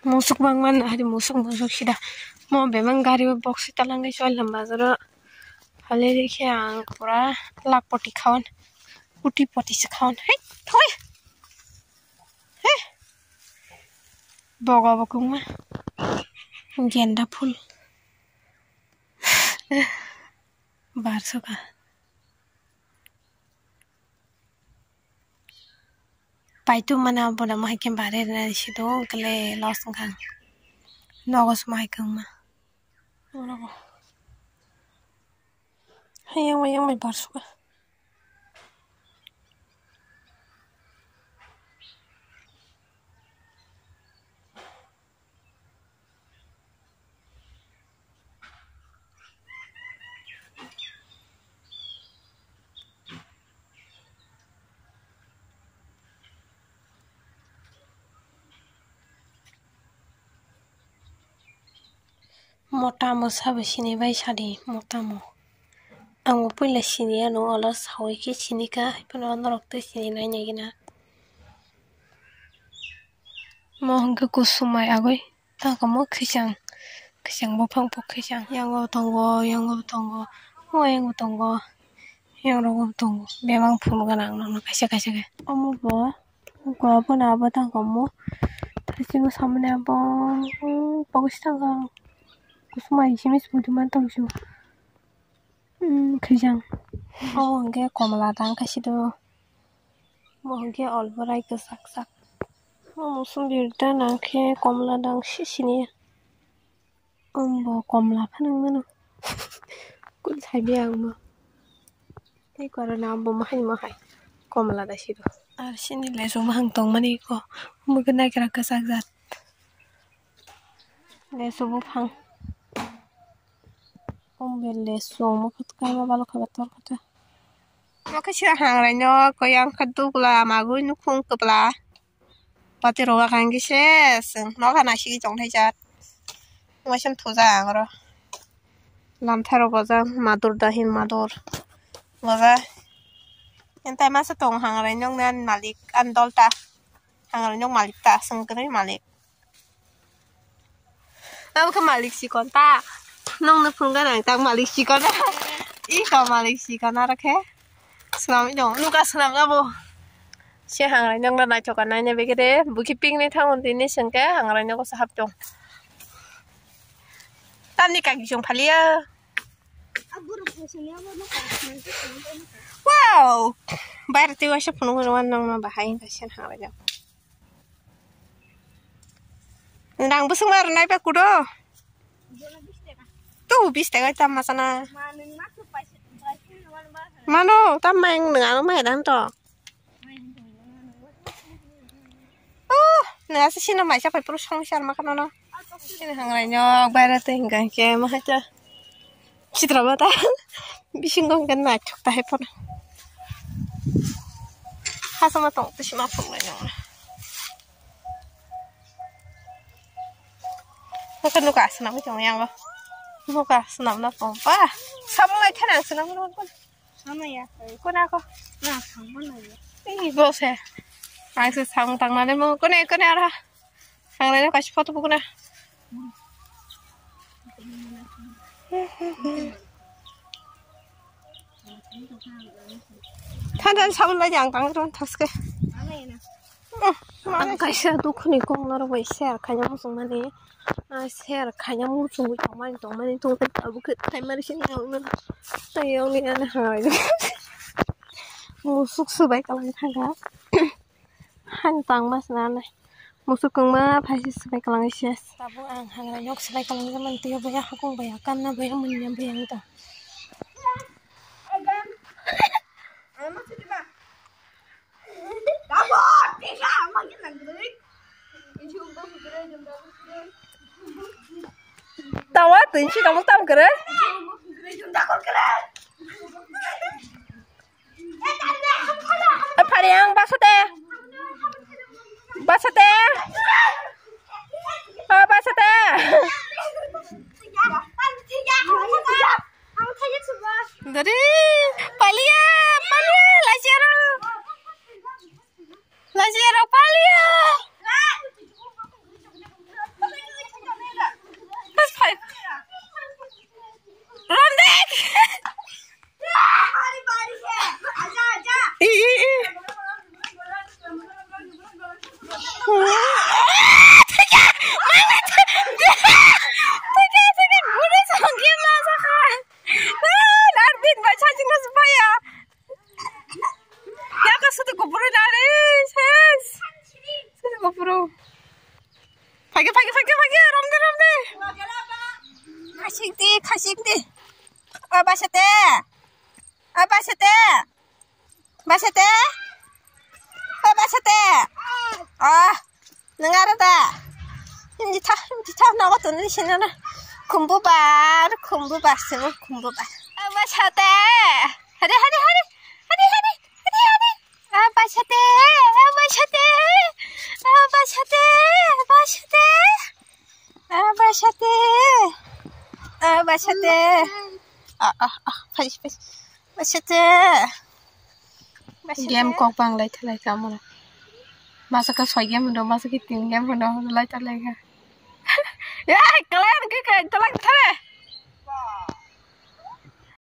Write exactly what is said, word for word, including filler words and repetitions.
Musuk bangma na hari musuk musuk sida. Mo bebang gari o box sita langwi choi lamba jora. Hale rikhe ang pura lakpoti khawan. Kuti poti se khawan. Hei, thoi. Hei. Boga bokungma. Genda phul. Bar soka. Paitu mana boda mo hai khe bare rwna si do, kle loss wngkha ang. Nogo se mo hai khe wngma. Hayang bai yang bai bar suka. Mo tamo sabo sini bai sadi, mo tamo. Ang bo puila sini ya no, olo sawi khe sini kha, hai phano norok tei sini nai nai gina. Mo hwnkhe kusumai agoi, tangkha mo khwichang, khwichang buphang bo khwichang, yango tongo, yango tongo, o yango tongo, yangrogo tongo, bebak phul gana ang nono kaisa kaisa khe. Omo bo, abo na abo tangkha mo, hasingo samani abo, pokis tangkha, kusumai simi simi tongmani tongsu. Hmm, khwijang. Omo hwnkhe komla dang khe sido. Omo hwnkhe alborai kwchak sak. Omo sumbi da nang khe komla dang sisini. Omo komla phano wngmano. Kun saibi ang mo. Tei korona omo mahai mahai. Komla da sido. Ar sini lesu mahang tongmani ko. Omo khe naikra kwchak jat. Lesu buphang. Omo lesu omo khe kaima balok khe tor khe. Omo khe sira hangrai no koyang khe dugla magwi nukhung kwbla. Pati roga kangkhe se chwng nokha naisingwi tongthai jat. Omo se thujak ang oro. Lamtha rok gojak madur dahin madur. Gojak. Entai masa tong hangrai nokni ani malik ani dol ta. Hangrai nok malik ta chwng kwrwi malik. Abo khe malik chikon ta. Nokni phunukgana ang tak malik chikon. Iko malik chikon aro khe. Swnamwi dong. Nuka swnamna bo. Se hangrai nokno naithok naina begede. Bo khe picnic thango tini chwng khe hangrai nogo se hap tong. Tamni kaki chwng phaliya. Wow! Baire tei waisa phunuk rwmani nokno bahai wngkha se hangrai nok. Nang bwswk ma rwnai ba kudo. Tu bis taka tam ma sana. Mano, tam ma yang nang ano mai dan to. Oh, nang asa sino mai sa pai puru song sar ma kanono. Sino hangrai nok baire tei hingka hingke ma hai ta. Chitra bata bisingo hwnkhe naithok ta hai phano. Hachama tong twi sima phunuknai nang. Nokha nokha swnamwi tongo yango. Nokha swnamna tong ba. Samung lai thana ang swnamwi rw kha. Samaya. Kona ko. Na samung lai. Ei bo se. Ang se samung tangnani mo kone kone ara. Ang nai kaisa photo bukuna. Than than sabun lai ang tang tong thaske. Ang kaisa dukhuni kok norok bai share khaina muchung mani. Share khaina muchungwi tongmani tongmani tong abo khe thaimani sini tayong ni ani hai. Musuk subai kalang thangka. Hani tangma swnamnai. Musuk kwngma phaisi swbai kwlangwi se. Tabuk ang hangrai nok swbai kwlangwi mantwi o, boya hakung boya kanna boya munya boya wngtong. Tawa twi si tamo tam kwrwi. Phari ang basa te. Basa te. O basa te. Dari palia, palia, lajero. Lajero palia. Phaikhe, phaikhe, phaikhe, phaikhe, romde, romde. Khasik di, khasik di. O basate. O basate. Basate. O basate. O. Nang aro da. Hindi tha, hindi tha, nawa to ni sina na. Khumbu bar, khumbu bar sebo, khumbu bar. O basate. Hadi, hadi, hadi. Hadi, hadi, hadi, hadi. O basate, o basate. O basate, basate. O basate. O basate. O, o, o, phai, phai. Basate. Basate. Game kok bang lai thalai ka mura. Masa ka soi game do, masa ki tin game do, lai thalai ka. Ya, kalian ke ke thalai thare.